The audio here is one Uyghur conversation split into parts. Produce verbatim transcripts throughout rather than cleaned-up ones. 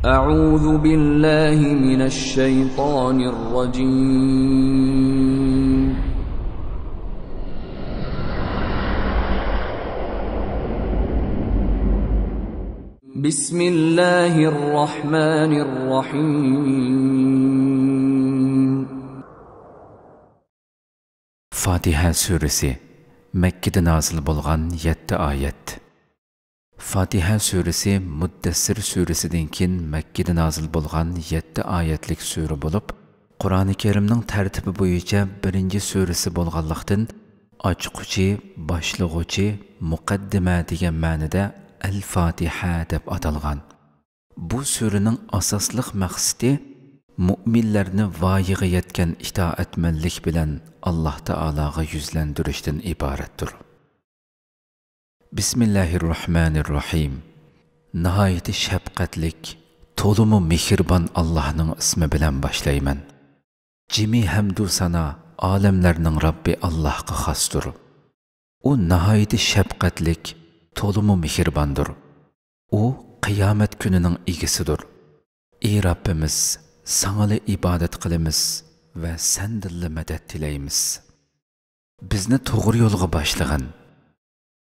أعوذ بالله من الشيطان الرجيم. بسم الله الرحمن الرحيم. فاتىھە سۈرىسى. مەككىدە نازىل بولغان يەتتە ئايەت. فاتىھە سۈرىسى مۇددەسسىر سۈرىسىدىن كېيىن مەككىدە نازىل بولغان يەتتە ئايەتلىك سۈرە بولۇپ، قۇرئانى كەرىمنىڭ تەرتىپى بويىچە بىرىنچى سۈرىسى بولغانلىقتىن، ئاچقۇچى، باشلىغۇچى، مۇقەددىمە دېگەن مەنىدە ئەل فاتىھە دەپ ئاتالغان. بۇ سۈرىنىڭ ئاساسلىق مەقسىتى مۇئمىنلەرنى ۋايىغا يەتكەن ئىتائەتمەنلىك بىلەن ئاللاھ تائالاغا يۈزلەندۈرۈشتىن ئىبارەتتۇر. بىسمىللاھىررەھمانىررەھىم. ناھايىتى شەپقەتلىك، تولىمۇ مېھرىبان ئاللاھنىڭ ئىسمى بىلەن باشلايمەن. جىمى ھەمدۇ سانا ئالەملەرنىڭ رەببى ئاللاھقا خاستۇر. ئۇ ناھايىتى شەپقەتلىك، تولىمۇ مېھرىباندۇر. ئۇ قىيامەت كۈنىنىڭ ئىگىسىدۇر. ئى رەببىمىز، ساڭىلا ئىبادەت قىلىمىز ۋە سەندىنلا مەدەت تىلەيمىز. بىزنى توغرا يولغا باشلىغىن.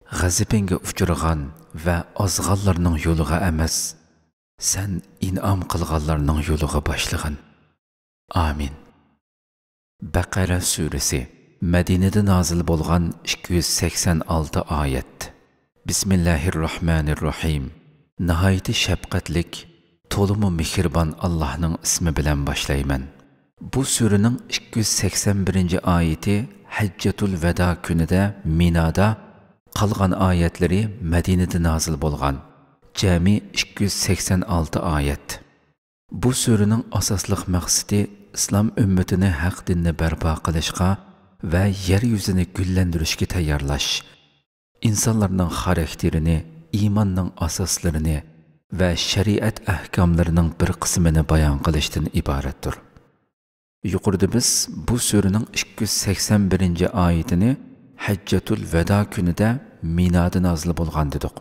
غەزىپىڭگە ئۇچرىغان ۋە ئازغانلارنىڭ يولىغا ئەمەس، سەن ئىنئام قىلغانلارنىڭ يولىغا باشلىغىن. ئامىن. بەقەرە سۈرىسى. مەدىنىدە نازىل بولغان ئىككى يۈز سەكسەن ئالتە ئايەت. بىسمىللاھىررەھمانىررەھىم. ناھايىتى شەپقەتلىك، تولىمۇ مېھرىبان ئاللاھنىڭ ئىسمى بىلەن باشلايمەن. بۇ سۈرىنىڭ ئىككى يۈز سەكسەن بىرىنچى ئايىتى ھەججەتۇل ۋەدا كۈنىدە مىنادا، قالغان ئايەتلىرى مەدىنىدە نازىل بولغان. جەمئىي ئىككى يۈز سەكسەن ئالتە ئايەت. بۇ سۈرىنىڭ ئاساسلىق مەقسىتى ئىسلام ئۈممىتىنى ھەق دىننى بەرپا قىلىشقا ۋە يەر يۈزىنى گۈللەندۈرۈشكە تەييارلاش، ئىنسانلارنىڭ خاراكتېرىنى، ئىماننىڭ ئاساسلىرىنى ۋە شەرىئەت ئەھكاملىرىنىڭ بىر قىسمىنى بايان قىلىشتىن ئىبارەتتۇر. يۇقىرىدا بىز بۇ سۈرىنىڭ ئىككى يۈز سەكسەن بىرىنچى ئايىتىنى ھەججەتۇل ۋەدا كۈنىدە مىنادا نازىل بولغان دېدۇق.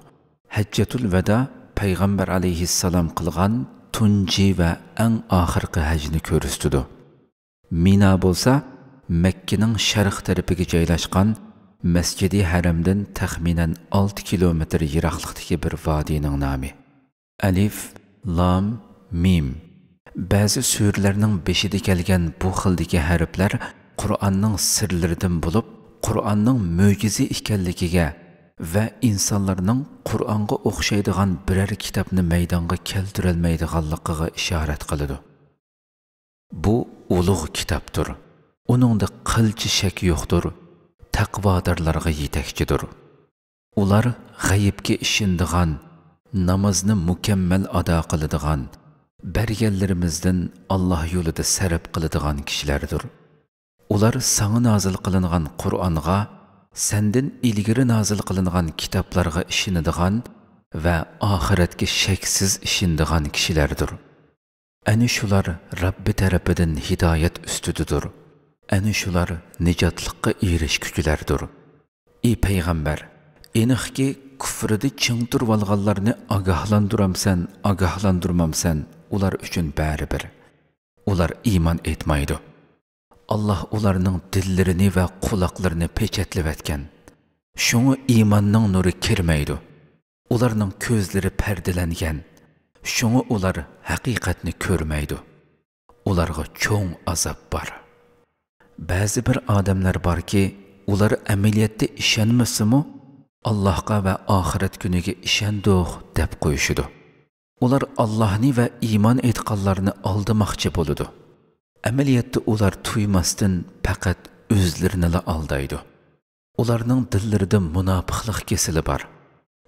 ھەججەتۇل ۋەدا پەيغەمبەر ئەلەيھىسسالام قىلغان تۇنجى ۋە ئەڭ ئاخىرقى ھەجنى كۆرسىتىدۇ. مىنا بولسا مەككىنىڭ شەرق تەرىپىگە جايلاشقان مەسجىدى ھەرەمدىن تەخمىنەن ئالتە كىلومېتىر يىراقلىقتىكى بىر ۋادىنىڭ نامى. ئەلىف، لام، مىم. بەزى سۈرىلەرنىڭ بېشىدا كەلگەن بۇ خىلدىكى ھەرپلەر قۇرئاننىڭ سىرلىرىدىن بولۇپ، قۇرئاننىڭ مۆجىزە ئىكەنلىكىگە ۋە ئىنسانلارنىڭ قۇرئانغا ئوخشايدىغان بىرەر كىتابنى مەيدانغا كەلتۈرەلمەيدىغانلىقىغا ئىشارەت قىلىدۇ. بۇ ئۇلۇغ كىتابتۇر. ئۇنىڭدا قىلچە شەك يوقتۇر، تەقۋادارلارغا يېتەكچىدۇر. ئۇلار غەيىبكە ئىشىنىدىغان، نامازنى مۇكەممەل ئادا قىلىدىغان، بەرگەنلىرىمىزدىن ئاللاھ يولىدا سەرپ قىلىدىغان كىشىلەردۇر. ئۇلار ساڭا نازىل قىلىنغان قۇرئانغا، سەندىن ئىلگىرى نازىل قىلىنغان كىتابلارغا ئىشىنىدىغان ۋە ئاخىرەتكە شەكسىز ئىشىنىدىغان كىشىلەردۇر. ئەنە شۇلار رەببى تەرىپىدىن ھىدايەت ئۈستىدىدۇر. ئەنە شۇلار نىجاتلىققا ئېرىشكۈچىلەردۇر. ئى پەيغەمبەر، ئېنىقكى، كۇفرىدا چىڭ تۇرۇۋالغانلارنى ئاگاھلاندۇرامسەن، ئاگاھلاندۇرمامسەن، ئۇلار ئۈچۈن بەرىبىر. ئۇلار ئىمان ئېيتمايدۇ. ئاللاھ ئۇلارنىڭ دىللىرىنى ۋە قۇلاقلىرىنى پېچەتلىۋەتكەن. شۇڭا ئىماننىڭ نۇرى كىرمەيدۇ. ئۇلارنىڭ كۆزلىرى پەردىلەنگەن. شۇڭا ئۇلار ھەقىقەتنى كۆرمەيدۇ. ئۇلارغا چوڭ ئازاب بار. بەزى بىر ئادەملەر باركى، ئۇلار ئەمەلىيەتتە ئىشەنمىسىمۇ، ئاللاھقا ۋە ئاخىرەت كۈنىگە ئىشەندۇق دەپ قويۇشىدۇ. ئۇلار ئاللاھنى ۋە ئىمان ئېيتقانلارنى ئالدىماقچى بولىدۇ. ئەمەلىيەتتە ئۇلار تۇيماستىن پەقەت ئۆزلىرىنىلا ئالدايدۇ. ئۇلارنىڭ دىللىرىدا مۇناپىقلىق كېسىلى بار.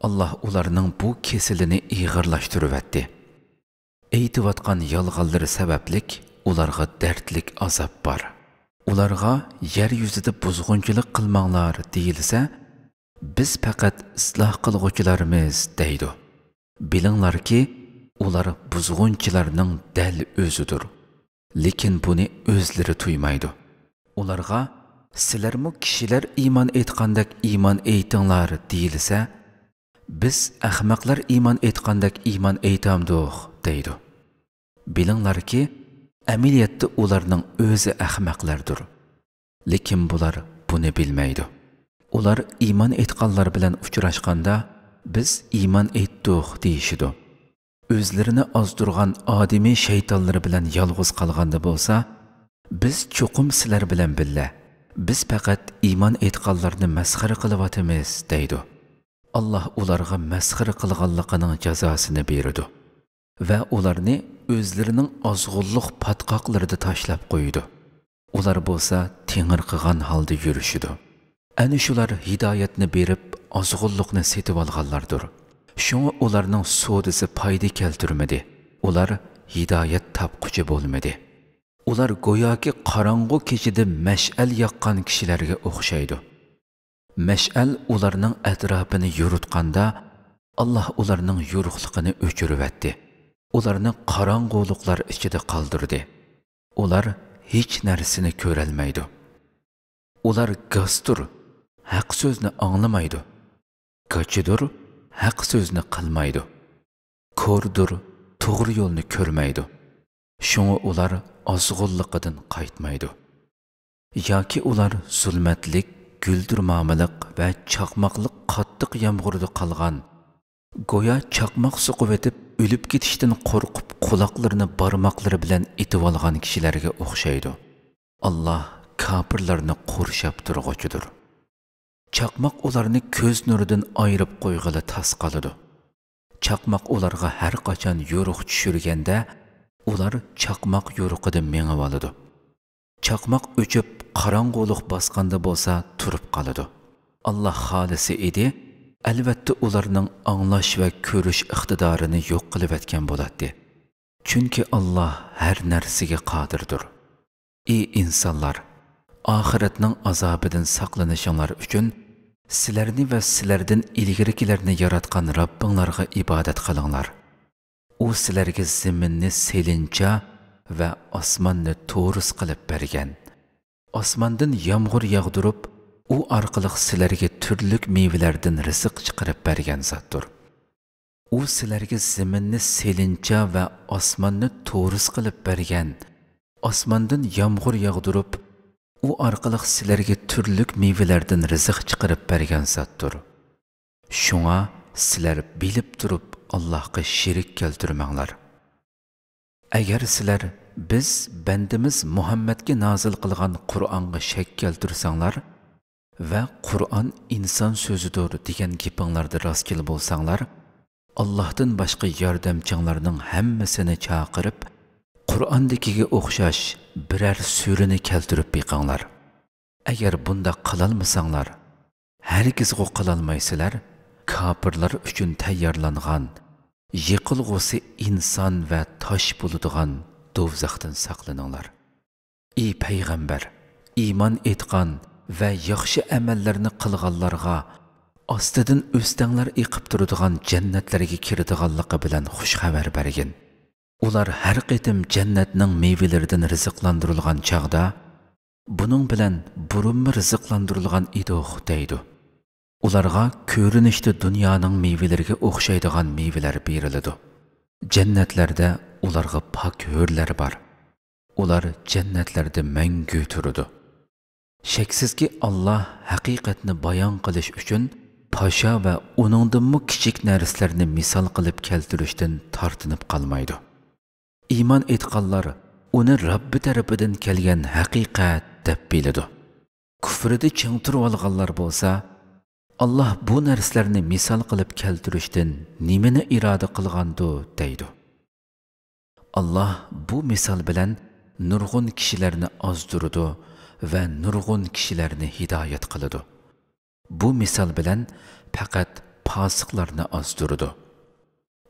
ئاللاھ ئۇلارنىڭ بۇ كېسىلىنى ئېغىرلاشتۇرۇۋەتتى. ئېيتىۋاتقان يالغانلىرى سەۋەبلىك ئۇلارغا دەردلىك ئازاب بار. ئۇلارغا يەر يۈزىدە بۇزغۇنچىلىق قىلماڭلار دېيىلسە، بىز پەقەت ئىسلاھ قىلغۇچىلارمىز دەيدۇ. بىلىڭلاركى، ئۇلار بۇزغۇنچىلارنىڭ دەل ئۆزىدۇر. لېكىن بۇنى ئۆزلىرى تۇيمايدۇ. ئۇلارغا، سىلەرمۇ كىشىلەر ئىمان ئېيتقاندەك ئىمان ئېيتىڭلار دېيىلسە، بىز ئەخمەقلەر ئىمان ئېيتقاندەك ئىمان ئېيتامدۇق دەيدۇ. بىلىڭلاركى، ئەمەلىيەتتە ئۇلارنىڭ ئۆزى ئەخمەقلەردۇر. لېكىن بۇلار بۇنى بىلمەيدۇ. ئۇلار ئىمان ئېيتقانلار بىلەن ئۇچراشقاندا، «بىز ئىمان ئېيتتۇق» دېيىشىدۇ. ئۆزلىرىنى ئازدۇرغان ئادىمىي شەيتانلىرى بىلەن يالغۇز قالغاندا بولسا، «بىز چوقۇم سىلەر بىلەن بىللە، بىز پەقەت ئىمان ئېيتقانلارنى مەسخىرە قىلىۋاتىمىز» دەيدۇ. ئاللاھ ئۇلارغا مەسخىرە قىلغانلىقىنىڭ جازاسىنى بېرىدۇ ۋە ئۇلارنى ئۆزلىرىنىڭ ئازغۇنلۇق پاتقاقلىرىدا تاشلاپ قويىدۇ. ئۇلار بولسا تېڭىرقىغان ھالدا يۈرۈشىدۇ. ئەنە شۇلار ھىدايەتنى بېرىپ، ئازغۇنلۇقنى سېتىۋالغانلاردۇر. شۇڭا ئۇلارنىڭ سودىسى پايدا كەلتۈرمىدى. ئۇلار ھىدايەت تاپقۇچى بولمىدى. ئۇلار گوياكى قاراڭغۇ كېچىدە مەشئەل ياققان كىشىلەرگە ئوخشايدۇ. مەشئەل ئۇلارنىڭ ئەتراپىنى يورۇتقاندا، ئاللاھ ئۇلارنىڭ يورۇقلۇقىنى ئۆچۈرۈۋەتتى. ئۇلارنى قاراڭغۇلۇقلار ئىچىدە قالدۇردى. ئۇلار ھېچ نەرسىنى كۆرەلمەيدۇ. ئۇلار گاستۇر، ھەق سۆزنى ئاڭلىمايدۇ. گاچىدۇر، ھەق سۆزنى قىلمايدۇ. كوردۇر، توغرا يولنى كۆرمەيدۇ. شۇڭا ئۇلار ئازغۇنلۇقىدىن قايتمايدۇ. ياكى ئۇلار زۇلمەتلىك، گۈلدۈرمامىلىق ۋە چاقماقلىق قاتتىق يامغۇردا قالغان، گويا چاقماق سوقۇۋېتىپ ئۆلۈپ كېتىشتىن قورقۇپ قۇلاقلىرىنى بارماقلىرى بىلەن ئېتىۋالغان كىشىلەرگە ئوخشايدۇ. ئاللاھ كاپىرلارنى قورشاپ تۇرغۇچىدۇر. چاقماق ئۇلارنى كۆز نۇرىدىن ئايرىپ قويغىلى تاس قالىدۇ. چاقماق ئۇلارغا ھەر قاچان يورۇق چۈشۈرگەندە، ئۇلار چاقماق يورۇقىدا مېڭىۋالىدۇ. چاقماق ئۆچۈپ، قاراڭغۇلۇق باسقاندا بولسا تۇرۇپ قالىدۇ. ئاللاھ خالىسا ئىدى، ئەلۋەتتە ئۇلارنىڭ ئاڭلاش ۋە كۆرۈش ئىقتىدارىنى يوق قىلىۋەتكەن بولاتتى. چۈنكى ئاللاھ ھەر نەرسىگە قادىردۇر. ئى ئىنسانلار! ئاخىرەتنىڭ ئازابىدىن ساقلىنىشىڭلار ئۈچۈن سىلەرنى ۋە سىلەردىن ئىلگىرىكىلەرنى ياراتقان رەببىڭلارغا ئىبادەت قىلىڭلار. ئۇ سىلەرگە زېمىننى سېلىنچا ۋە ئاسماننى تورۇس قىلىپ بەرگەن. ئاسماندىن يامغۇر ياغدۇرۇپ، ئۇ ئارقىلىق سىلەرگە تۈرلۈك مېۋىلەردىن رىزىق چىقىرىپ بەرگەن زاتتۇر. ئۇ سىلەرگە زېمىننى سېلىنچا ۋە ئاسماننى تورۇس قىلىپ بەرگەن. ئاسماندىن يامغۇر ياغدۇرۇپ، ئۇ ئارقىلىق سىلەرگە تۈرلۈك مېۋىلەردىن رىزىق چىقىرىپ بەرگەن زاتتۇر. شۇڭا سىلەر بىلىپ تۇرۇپ ئاللاھقا شېرىك كەلتۈرمەڭلار. ئەگەر سىلەر «بىز بەندىمىز مۇھەممەدكە نازىل قىلغان قۇرئانغا شەك كەلتۈرسەڭلار ۋە قۇرئان ئىنسان سۆزىدۇر دېگەن گېپىڭلاردا راستچىل بولساڭلار، ئاللاھتىن باشقا ياردەمچىڭلارنىڭ ھەممىسىنى چاقىرىپ، قۇرئاندىكىگە ئوخشاش بىرەر سۈرىنى كەلتۈرۈپ بېقىڭلار. ئەگەر بۇنداق قىلالمىساڭلار، ھەرگىزغۇ قىلالمايسىلەر، كاپىرلار ئۈچۈن تەييارلانغان، يېقىلغۇسى ئىنسان ۋە تاش بولىدىغان دوزاختىن ساقلىنىڭلار. ئى پەيغەمبەر، ئىمان ئېيتقان ۋە ياخشى ئەمەللەرنى قىلغانلارغا ئاستىدىن ئۆستەڭلەر ئېقىپ تۇرىدىغان جەننەتلەرگە كىرىدىغانلىقى بىلەن خۇش خەۋەر بەرگىن. ئۇلار ھەر قېتىم جەننەتنىڭ مېۋىلىرىدىن رىزىقلاندۇرۇلغان چاغدا، «بۇنىڭ بىلەن بۇرۇنمۇ رىزىقلاندۇرۇلغان ئىدۇق» دەيدۇ. ئۇلارغا كۆرۈنۈشتە دۇنيانىڭ مېۋىلىرىگە ئوخشايدىغان مېۋىلەر بېرىلىدۇ. جەننەتلەردە ئۇلارغا پاك ھۆرلەر بار. ئۇلار جەننەتلەردە مەڭگۈ تۇرىدۇ. شەكسىزكى، ئاللاھ ھەقىقەتنى بايان قىلىش ئۈچۈن پاشا ۋە ئۇنىڭدىنمۇ كىچىك نەرسىلەرنى مىسال قىلىپ كەلتۈرۈشتىن تارتىنىپ قالمايدۇ. ئىمان ئېيتقانلار ئۇنى رەببى تەرىپىدىن كەلگەن ھەقىقەت دەپ بىلىدۇ. كۇفرىدا چىڭ تۇرۇۋالغانلار بولسا، «ئاللاھ بۇ نەرسىلەرنى مىسال قىلىپ كەلتۈرۈشتىن نېمىنى ئىرادە قىلغاندۇ؟» دەيدۇ. ئاللاھ بۇ مىسال بىلەن نۇرغۇن كىشىلەرنى ئازدۇرىدۇ ۋە نۇرغۇن كىشىلەرنى ھىدايەت قىلىدۇ. بۇ مىسال بىلەن پەقەت پاسىقلارنى ئازدۇرىدۇ.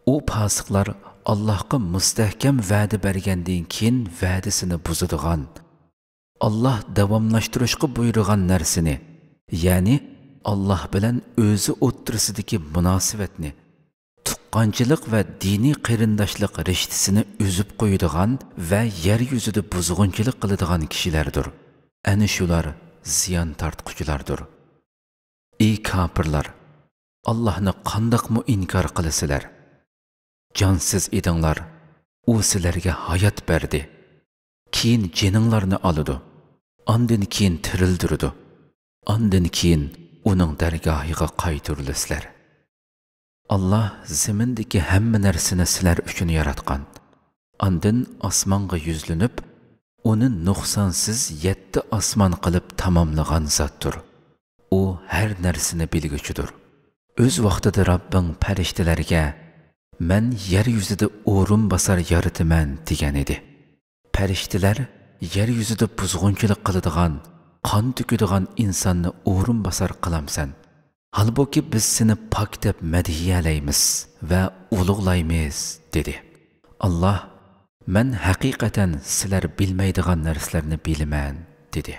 ئۇ پاسىقلار ئاللاھقا مۇستەھكەم ۋەدە بەرگەندىن كېيىن ۋەدىسىنى بۇزىدىغان، ئاللاھ داۋاملاشتۇرۇشقا بۇيرۇغان نەرسىنى، يەنى ئاللاھ بىلەن ئۆزى ئوتتۇرىسىدىكى مۇناسىۋەتنى، تۇغقانچىلىق ۋە دىنىي قېرىنداشلىق رىشتىسىنى ئۈزۈپ قويىدىغان ۋە يەر يۈزىدە بۇزغۇنچىلىق قىلىدىغان كىشىلەردۇر. ئەنە شۇلار زىيان تارتقۇچىلاردۇر. ئى كاپىرلار! ئاللاھنى قانداقمۇ ئىنكار قىلىسىلەر؟ جانسىز ئىدىڭلار، ئۇ سىلەرگە ھايات بەردى. كېيىن جېنىڭلارنى ئالىدۇ. ئاندىن كېيىن تىرىلدۈرىدۇ. ئاندىن كېيىن ئۇنىڭ دەرگاھىغا قايتۇرۇلىسىلەر. ئاللاھ زېمىندىكى ھەممە نەرسىنى سىلەر ئۈچۈن ياراتقان. ئاندىن ئاسمانغا يۈزلىنىپ، ئۇنى نۇقسانسىز يەتتە ئاسمان قىلىپ تاماملىغان زاتتۇر. ئۇ ھەر نەرسىنى بىلگۈچىدۇر. ئۆز ۋاقتىدا رەببىڭ پەرىشتىلەرگە، «مەن يەر يۈزىدە ئورۇنباسار يارىتىمەن» دېگەن ئىدى. پەرىشتىلەر، «يەر يۈزىدە بۇزغۇنچىلىق قىلىدىغان، قان تۆكىدىغان ئىنساننى ئورۇنباسار قىلامسەن؟ ھالبۇكى، بىز سېنى پاك دەپ مەدھىيەلەيمىز ۋە ئۇلۇغلايمىز» دېدى. ئاللاھ، «مەن ھەقىقەتەن سىلەر بىلمەيدىغان نەرسىلەرنى بىلىمەن» دېدى.